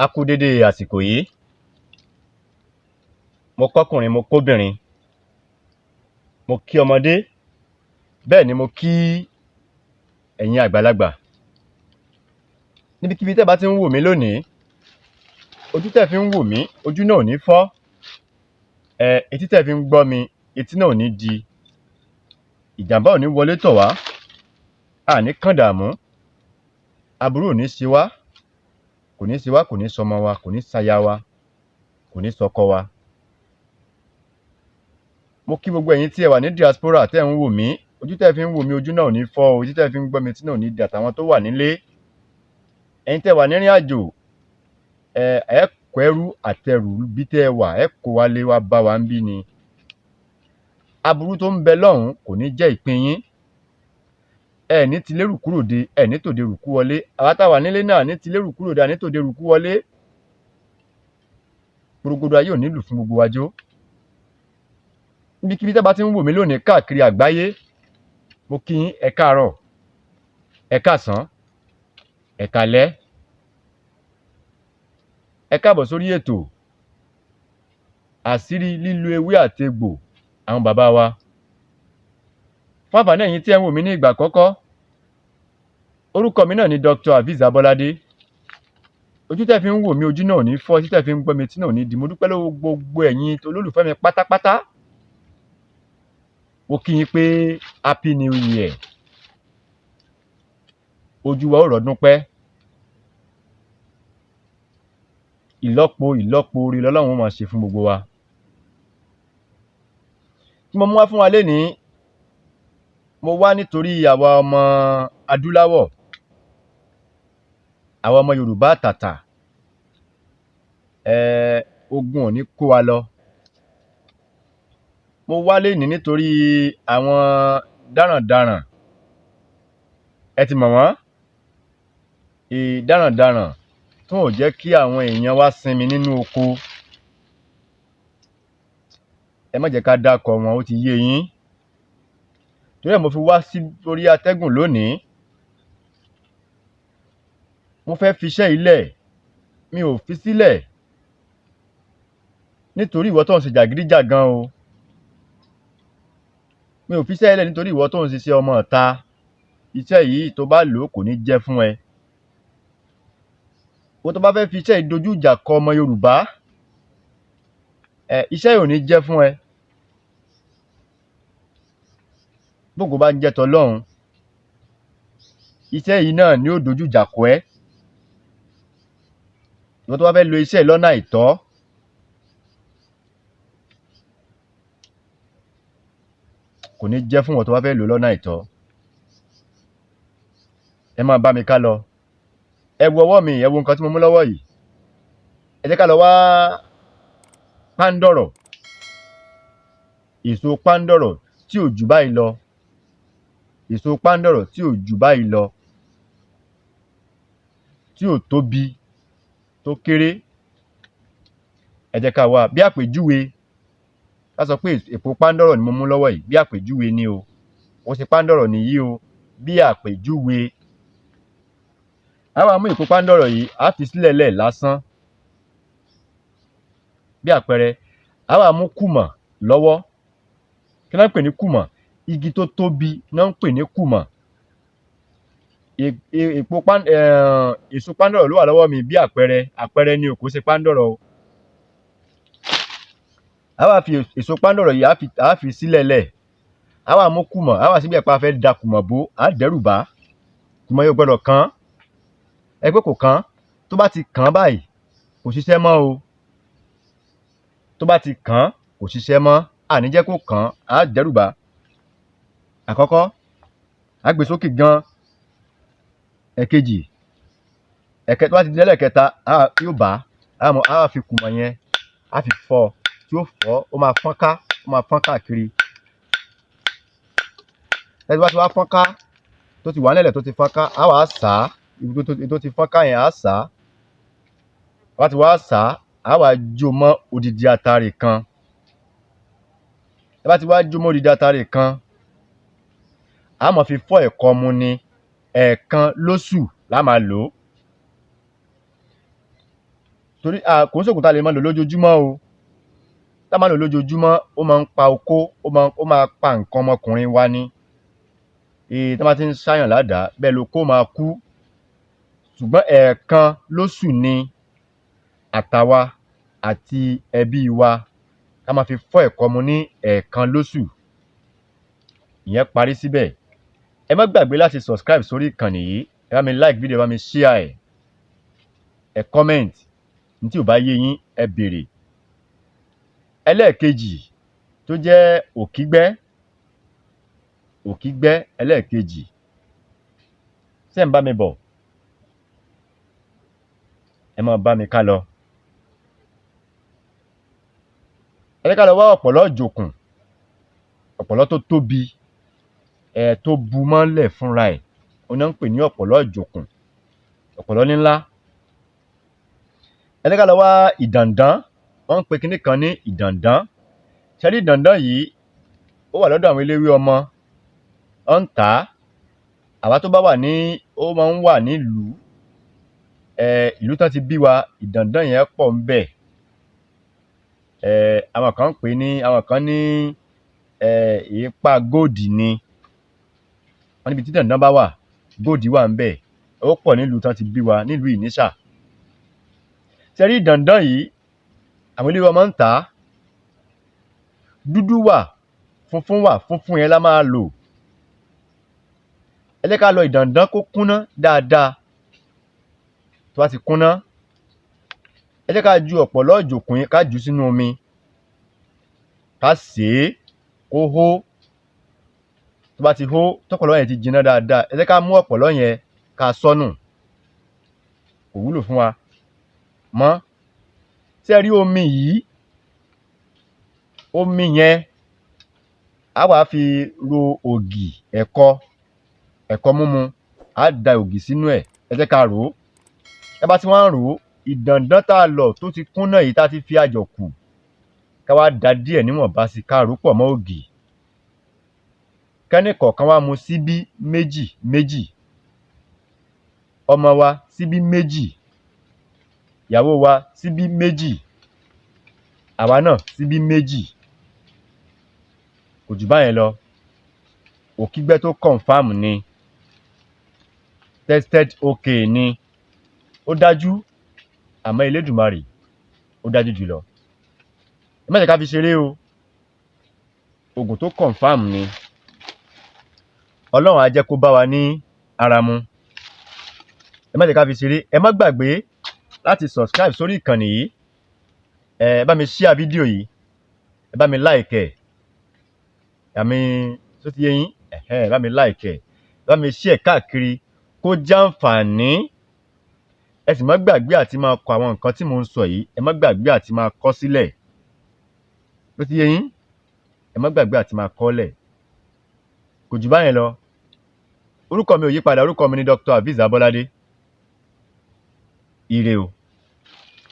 A kú dédé àsìkò yìí. Mo kọ́kùnrin, mo kóbìnrin, mo kí ọmọdé, bẹ́ẹ̀ ni mo kí ẹ̀yin àgbàlagbà. Níbikíbi tẹ́ bá ti ń wò mí lónìí, ojú tẹ́ fi ń wò mí, ojú náà ò ní fọ́, etí tẹ́ fi ń gbọ́ mi, etí náà ò ní di. Ìjàmbá ò ní wọlé tọ̀ wá, a ní kàn dààmú, aburú ò ní ṣe wá, kò ní ṣe wá, kò ní ṣọmọ wa, kò ní ṣaya wa, kò ní ṣọkọ wa. Mo kí gbogbo ẹ̀yin tí ẹ wà ní diaspora tẹ́ ń wò mí, ojú tẹ́ fi ń wò mí, ojú náà ò ní fọ́ o, etí tẹ́ fi ń gbọ́ mi, etí náà ò ní di, àtàwọn tó wà nílé. Ẹ̀yin tẹ́ wà nírìn àjò, ẹ kó ẹrú àtẹrù bí tẹ́ ẹ wà, ẹ kó wálé wá bá wa ńbí ni. Aburú tó ń bẹ lọ́hùn-ún kò ní jẹ́ ìpín yín. Ẹ ní tilé rùkú ròde, ẹ ní tòde rùkú wọlé. Àwa tá a wà nílé náà ní tilé rùkú ròde, à ní tòde rùkú wọlé. Gbogbo ayé ò ní lù fún gbogbo wa jó. Níbikíbi tẹ́ bá ti ń wò mí lónìí káàkiri àgbáyé, mo kí yín, ẹ káàárọ̀, ẹ káàsán, ẹ káalẹ́. Ẹ káàbọ̀ sórí ètò àṣírí lílo ewé àti egbò àwọn bàbá wa. Fún àǹfààní ẹ̀yin tí ẹ̀ ń wò mí ní ìgbà àkọ́kọ́, orúkọ mi náà ni Dr. Hafiz Abolade. Ojú tẹ́ fi ń wò mí, ojú náà ò ní fọ́, etí tẹ́ fi ń gbọ́ mi, etí náà ò ní di. Mo dúpẹ́ lọ́wọ́ gbogbo ẹ̀yin olólùfẹ́ mi pátápátá. Mo kí yín pé Happy New Year. Ojú wa ó rọ́dún pẹ́. Ìlọ́po ìlọ́po oore lọ́lọ́run ó máa ṣe fún gbogbo wa. Tí mo mú wá fún wa lénìí, mo wá nítorí àwa ọmọ adúláwọ̀, àwa ọmọ Yorùbá àtàtà. Ogun ò ní kó wa lọ. Mo wá lénìí nítorí àwọn dáràndaràn. Ẹ ti mọ̀ wọ́n? Dáràndaràn tí wọn ò jẹ́ kí àwọn èèyàn wa sinmi nínú oko. Ẹ má jẹ́ ká dákọ wọn, ó ti yé yín. Torí ẹ̀ mo fi wá sí orí atẹ́gùn lónìí. Mo fẹ́ fiṣẹ́ yìí lẹ̀, mi ò fi sílẹ̀ nítorí ìwọ tó ń ṣe jàgídíjàgan o. Mi ò fiṣẹ́ yìí lẹ̀ nítorí ìwọ tó ń ṣiṣẹ́ ọmọ ìta. Iṣẹ́ yìí tó bá lò ó kò ní jẹ́ fún ẹ. Ìwọ tó bá fẹ́ fi iṣẹ́ yìí dojú ìjà kọ ọmọ Yorùbá, iṣẹ́ yìí ò ní jẹ́ fún ẹ. Bógo bá ń jẹ́ tọlọ́run, iṣẹ́ yìí náà ni ó dojú ìjà kọ ẹ́. Ìwọ tó bá fẹ́ lo iṣẹ́ yìí lọ́nà àìtọ́, kò ní jẹ́ fún ìwọ tó bá fẹ́ lò ó lọ́nà àìtọ́. Ẹ máa bá mi ká lọ. Ẹ wo ọwọ́ mi, ẹ wo nǹkan tí mo mú lọ́wọ́ yìí. Ẹ jẹ́ ká lọ wá pándọ̀rọ̀, èso pándọ̀rọ̀ tí ò jù báyìí lọ, èso pándọ̀rọ̀ tí ò jù báyìí lọ, tí ò tóbi, tó kéré. Ẹ jẹ́ ká wá bí àpèjúwe, ká sọ pé èpo pándọ̀rọ̀ ni mo mú lọ́wọ́ yìí, bí àpèjúwe ni o. Kò ṣe pándọ̀rọ̀ nìyí o, bí àpèjúwe. A wá mú èpo pándọ̀rọ̀ yìí, á fi sílẹ̀ lẹ̀ lásán. Bí àpẹẹrẹ, á wá mú kùmọ̀ lọ́wọ́. Kí ná ń pè ní kùmọ̀? Igi tó tóbi ná ń pè ní kùmọ̀. Èpo èso pándọ̀rọ̀ ló wà lọ́wọ́ mi bí àpẹẹrẹ, àpẹẹrẹ ni o, kò ṣe pándọ̀rọ̀ o. Á wá fi èso pándọ̀rọ̀ yìí, á fi sílẹ̀ lẹ̀. Á wá mú kùmọ̀, á wá síbẹ̀ pé a fẹ́ da kùmọ̀ bò ó, á dẹ́rù bà á. Kùmọ̀ yẹn ò gbọdọ̀ kán. Ẹ pé kò kán, tó bá ti kàn báyìí, kò ṣiṣẹ́ mọ́ o. Tó bá ti kàn, kò ṣiṣẹ́ mọ́. A ní jẹ́ kó kàn, á dẹ́rù bà á. Àkọ́kọ́, á gbé sókè gan. Ẹ̀kejì, tó bá ti di ẹlẹ́ẹ̀kẹta, yóò bà á. Á wá fi kùmọ̀ yẹn, á fi fọ́ ọ, tí ó fọ́, ó máa fọ́n ká, ó máa fọ́n káàkiri. Tó bá ti wá fọ́n ká, tó ti wà nílẹ̀ tó ti fọ́n ká, á wá sà á. Ibi tó ti fọ́n ká yẹn, á sà á. Bá ti wá sà á, á wá jó mọ́ odidi atare kan. Tá bá ti wá jó mọ́ odidi atare kan, á máa fi fọ́ ẹ̀kọ mu ni. Ẹ̀ẹ̀kan lóṣù lá máa lò ó. Torí kò ń ṣògùn tá a lè máa lò lójoojúmọ́ o. Tá a máa lò lójoojúmọ́, ó máa ń pa okó, ó máa pa nǹkan ọmọkùnrin wa ni. Tí wọ́n bá ti ń ṣáyàn ládàá, bẹ́ẹ̀ lokó máa kú. Ṣùgbọ́n ẹ̀ẹ̀kan lóṣù ni àtàwa àti ẹbí wa ká máa fi fọ́ ẹ̀kọ mu ní ẹ̀ẹ̀kan lóṣù. Ìyẹn parí síbẹ̀. Ẹ má gbàgbé láti subscribe sórí ìkànnì yìí. Ẹ bá mi like video, ẹ bá mi share ẹ̀. Ẹ comment. Ní tí ò bá yé yín, ẹ béèrè. Ẹlẹ́ẹ̀kejì tó jẹ́ òkígbẹ́, òkígbẹ́ ẹlẹ́ẹ̀kejì. Ṣé ẹ̀ ń bá mi bọ̀? Ẹ máa bá mi ká lọ. Ẹ jẹ́ ká lọ wá ọ̀pọ̀lọ́ ìjòkùn, ọ̀pọ̀lọ́ tó tóbi, tó bu mọ́lẹ̀ fúnra ẹ̀, òun ná ń pè ní ọ̀pọ̀lọ́ ìjòkùn, ọ̀pọ̀lọ́ ńlá. Ẹ jẹ́ ká lọ wá ìdàndán, wọ́n ń pe kinní kan ní ìdàndán. Ṣé ẹ rí ìdàndán yìí? Ó wà lọ́dọ̀ àwọn eléwé ọmọ, wọ́n ń tà á. Àwa tó bá wà ní, ó máa ń wà nílùú, ìlú tán ti bí wa, ìdàndán yẹn pọ̀ ńbẹ̀. Àwọn kan ń pè é ní, àwọn kan ní èépá góòdì ni. Wọ́n níbi tí ìdàndán bá wà, góòdì wà ńbẹ̀. Ó pọ̀ nílùú tán ti bí wa, nílùú Ìníṣà. Ṣé ẹ rí ìdàndán yìí? Àwọn eléwé ọmọ ń tà á. Dúdú wà, funfun wà, funfun yẹn la máa lò. Ẹ jẹ́ ká lọ ìdàndán kó kúnná dáadáa. Tó bá ti kúnná, ẹ jẹ́ ká ju ọ̀pọ̀lọ́ ìjòkùn yẹn, ká jù ú sínú omi. Ká sè é kó hó. Tó bá ti hó, tọ́pọ̀lọ́ yẹn ti jiná dáadáa, ẹ jẹ́ ká mú ọ̀pọ̀lọ́ yẹn ká sọ́ nù. Kò wúlò fún wa mọ́. Ṣé ẹ rí omi yìí? Omi yẹn, á wá fi ro ògì ẹ̀kọ, ẹ̀kọ múmu, á da ògì sínú ẹ̀. Ẹ jẹ́ ká rò ó. Tá bá ti wá ń rò ó, ìdàndán tá a lọ̀ tó ti kúnná yìí tá a ti fi ajọ̀ kù, ká wá da díẹ̀ níwọ̀nba sí i, ká rò ó pọ̀ mọ́ ògì. Kẹ́nì kọ̀ọ̀kan wá mu síbí méjì méjì. Ọmọ wa síbí méjì, ìyàwó wa síbí méjì, àwa náà síbí méjì. Kò jù báyẹn lọ. Òkígbẹ́ tó confirm ni. Tested okay ni. Ó dájú, àmọ́ Elédùmarè ó dájú jùlọ. Ẹ má jẹ́ ká fi ṣeré o. Ògùn tó confirm ni. Ọlọ́run á jẹ́ kó bá wa ní ara mu. Ẹ má jẹ́ ká fi ṣeré. Ẹ má gbàgbé láti subscribe sórí ìkànnì yìí. Ẹ bá mi share fídíò yìí. Ẹ bá mi like ẹ̀. Àmì tó ti yé yín? Ẹ bá mi like ẹ̀. Ẹ bá mi share káàkiri kó jàǹfààní. Ẹ sì má gbàgbé àti máa kọ àwọn nǹkan tí mò ń sọ yìí. Ẹ má gbàgbé àti máa kọ sílẹ̀. Tó ti yé yín? Ẹ má gbàgbé àti máa kọ lẹ̀. Kò jù báyẹn lọ. Orúkọ mi ò yí padà, orúkọ mi ni Dr. Azeez Abolade. Ire o.